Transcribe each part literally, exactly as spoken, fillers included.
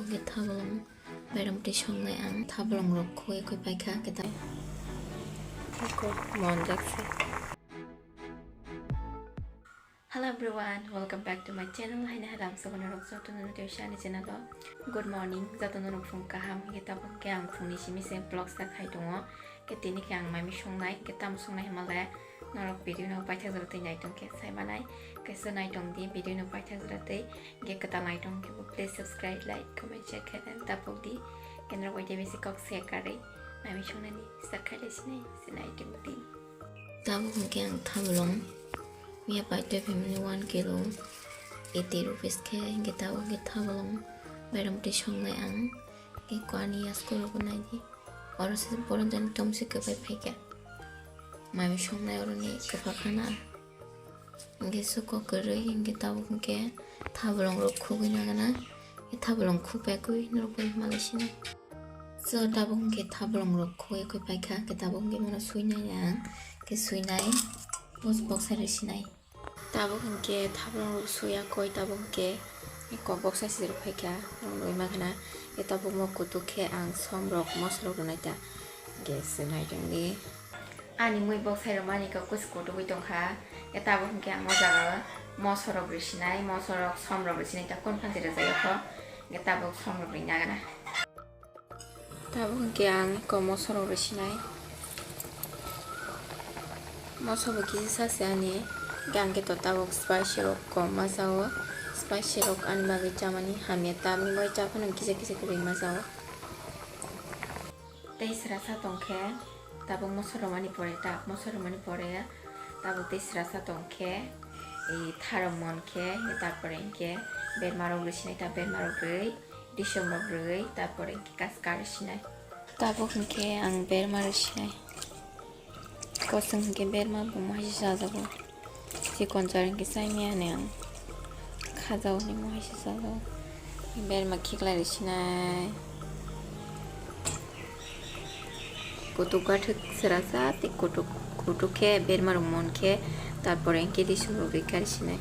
Hwnkhe thabolong mairum twi songnai ang, thabolong rok khugwi khwi paikha hwnkhe ta-, monjak se. Hello everyone, welcome back to my channel. Haino halam sobo norok jotono tei ani channel o. Good morning, jotono norok phung kaham. Hwnkhe tabuk khe ang phungni simi se vlog start khai tongo. Hwnkhe tini khe ang mai mui songnai, hwnkhe tamo songnai hwnba le norok video no paithak jora twi nai tong khe sai manai. Kaisa nai tong di video no paithak jora twi, hwnkhe kwtal nai tong khe bo please subscribe, like, comment, share khe tabuk di. Hwnkhe norok bai tei bisi kok se karwi mai mui songnani start khai lai sinai, se nai tong di. Tabuk hwnkhe ang thabolong miya paitoi phaimani one kilo eighty rupees khe, hwnkhe tabuk hwnkhe thabolong mairum twi songnai ang, hwnkhe ani yasku rogo naidi, oro se boron jani tomsi kwbai phaikha, mai mui songnai oroni kwpha khana, hwnkhe suko kwrwi, hwnkhe tabuk hwnkhe thabolong rok khugwi nagana, thabolong khupaiwi norok bai malai sinai. So, tabuk hwnkhe thabolong rok khugwi khwi paikha, hwnkhe tabuk hwnkhe bono suinai ang, hwnkhe suinai, bos boksa rwi sinai. Tabuk hwnkhe thabolong rok suya koi, tabuk hwnkhe kok boksa se rw phaikha, rwi mankha na, hwnkhe tabuk mo kutuk khe ang som rok moso rok rwnai ta, hwnkhe swinai tongdi. Ani mui bok sai rwmani kok kusu kutugwi tongkha, hwnkhe tabuk hwnkhe ang o jaga o moso rok rwi sinai, moso rok som rok rwi sinai, ta kung phansi rwjak ya kho, hwnkhe tabuk som rok rwi nagana. Tabuk hwnkhe ang eko moso rok rwi sinai. Moso bo kisa sa se ani. Hwnkhe ang khe to tabuk spicy rok kom ma sa o. Spicy rok ani bagwi chamani hamya, tamni bai cha phano kisa kisa kwrwi ma sa o. Tei srasa tong khe tabuk moso rwmani pore ta, moso rwmani pore tabuk tei srasa tong khe, i tharok mon khe, tarpore hwnkhe berma rok rwi sinai ta, berma rok rwi. December brwi, tarpore hwnkhe kaskar sinai. Tabuk hwnkhe ang berma rw sinai. Kosong hwnkhe berma bo mahai se chajago. Chikon char hwnkhe chai maya hinwi ang khajago hinwi mahai se chajago. Berma khiklai rw sinai. Kutuk gathwk srasa tei kutuk, kutuk khe berma rok mon khe, tarpore hwnkhe December brwi kar sinai.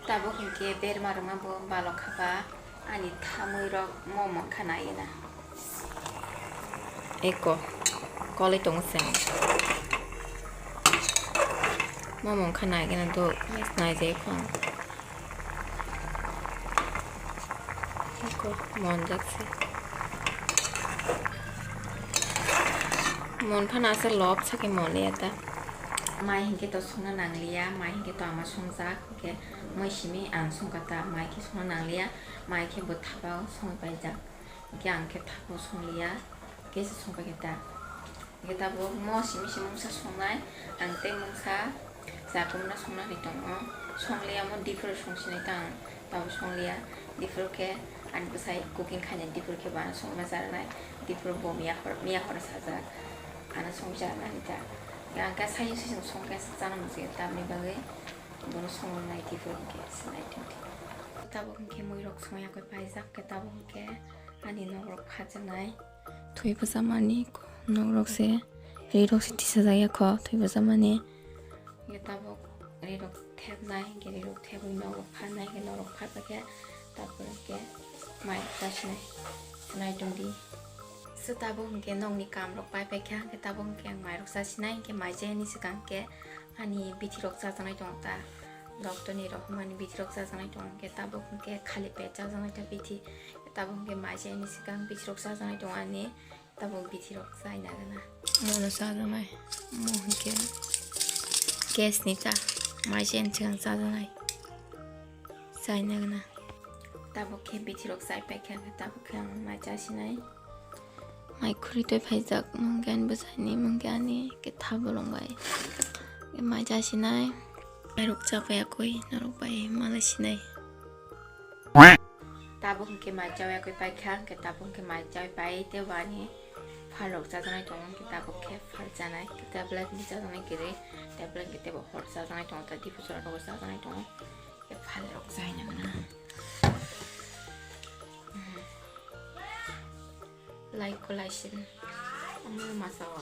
Tabuk hwnkhe berma rwma bo balok kha ba. Ani thamwi rok mo mangkha nai gana. Eko kolai tongo se. Mo mangkha nai gana do nai je phang. Eko monjak se. Mon phano asa lop sakhe mon liya ta. Mai hinkhe to songna nangliya, mai hinkhe to ama songjak, hinkhe moi simi ang songkha ta, mai khe songna nangliya. Mai khe bo thapa o songwi paijak. Hwnkhe ang khe thapa o songliya, khe se songpai khe ta. Hwnkhe tabuk mo simi simi mungsa songnai, ang tei mungsa chakumno songna hinwi tongo. Songliya mo diphuru songsinai ta ang, tabuk songliya. Diphuru khe ani bwsai cooking khainai, diphuru khe bo ano songma cha rwnai. Diphuru bo miya hor, miya horo sajak, ano songwi cha rwnai hinwi ta. Hwnkhe ang khe saichung saichung songkhe chana muchungya, tamni bagwi. Bono songwi nai di, phuru hwnkhe se nai tongdi. Tabuk hwnkhe mui rok songya koi paijak khe, tabuk hwnkhe ani nok rok phajaknai. Thwi bwchamani nok rok se, ri rok se tisajak ya kho, thwi bwchamani. Hwnkhe tabuk ri rok thepnai, hwnkhe ri rok thepwi nok rok phanai, hwnkhe nok rok phajakya, tabuk hwnkhe mai rok chasinai, se nai tongdi. So tabuk hwnkhe nokni kam rok pai paikha, hwnkhe tabuk hwnkhe ang mai rok chasinai, hwnkhe mai chayani swkang khe ani bithi rok chajaknai tongo ta, doctor ni rok hwnmani bithi rok chajaknai tongo, hwnkhe tabuk hwnkhe khali pet chajaknai ta bithi, tabuk hwnkhe mai chayani swkang bithi rok chajaknai tongo ani, tabuk bithi rok chaina gana. Mono chajaknai, mo hwnkhe gas ni ta, mai chayani swkang chajaknai, chaina gana. Tabuk khe bithi rok chai paikha, hwnkhe tabuk khe ang mai chasinai. Mai khuri twi phaijak, mungkhe ani bwsaini, mungkhe ani khe thabolong bai. Mai chasinai. Mai rok cha paiya koi, norok bai malai sinai. Tabuk hwnkhe mai chawya koi paikha, hwnkhe tabuk hwnkhe mai chawi pai tei bo ani phalrok chajaknai tongo, hwnkhe tabuk khe phal chanai, tablet ni chajaknai kwrwi, tablet hwnkhe teibo hor chajaknai tongo, ta diphuru chwla rogo chajaknai tongo, hwnkhe phalrok chaina gana. Lai kwlai sini. Omo masa o.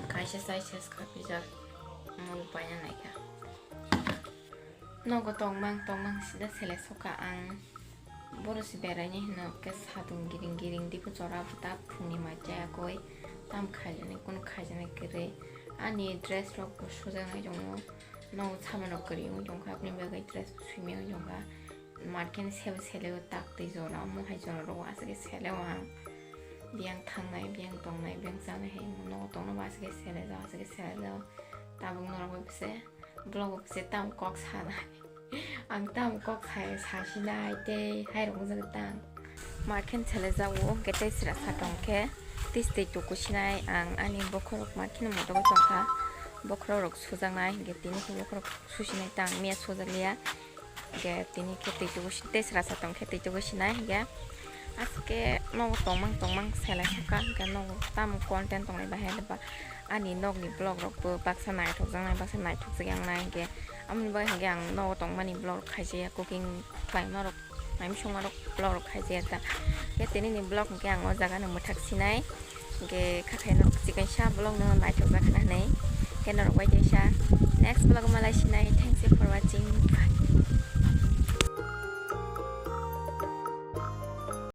Kaisa chai ses kha pijak. Omo paina naikha. Nogo tongmang tongmang sida sele soka ang. Boro se beraini hino ke satung giring giring dipu chora bo ta phungni mai chaya koi tam khaijani kunu khaijani kwrwi. Ani dress rok bo sujaknai tongo, nogo saman rok kwrwi wng tongkha, aboni bagwi dress bo simi wng tongkha. Market ni sebo seleo tak twi jora, mohai jora rok aswk khe seleo ang. Biyang thangnai, biyang tongnai, biyang chanai hai nogo tongno bo aswk khe selejak, aswk khe selejak. Tabuk norok bai bwse vlog o bwse tam kok sanai. Ang tam kok sai sasinai tei hai rok wngjago tang. Market selejak o hwnkhe tei sra sa tong khe tei twi tuku sinai ang ani bokhorok market ni motogo tongkha. Bokhorok rok sujaknai hwnkhe tini khe bokhorok susinai tang miya sujakliya. Hwnkhe tini khe twi tuku si-, tei sra sa tong khe twi tuku sinai hwnkhe. Aswk khe nogo tongmang tongmang selai sokha, hwnkhe nogo tamo content tongnai bahai ba ani nokni vlog rok bo baksa naithokjaknai, baksa naithokjak yangnai, hwnkhe aboni bagwi hwnkhe ang nogo tongmani vlog rok khaijaya, cooking khlaima rok, mai mui songma rok vlog rok khaijaya ta. Hwnkhe tini ni vlog hwnkhe ang o jaga no mwthak sinai, hwnkhe kha khaino chikon sa vlog no naithokjak hinwi, hwnkhe norok bai teisa next vlog o malai sinai. Thanks for watching. Bye.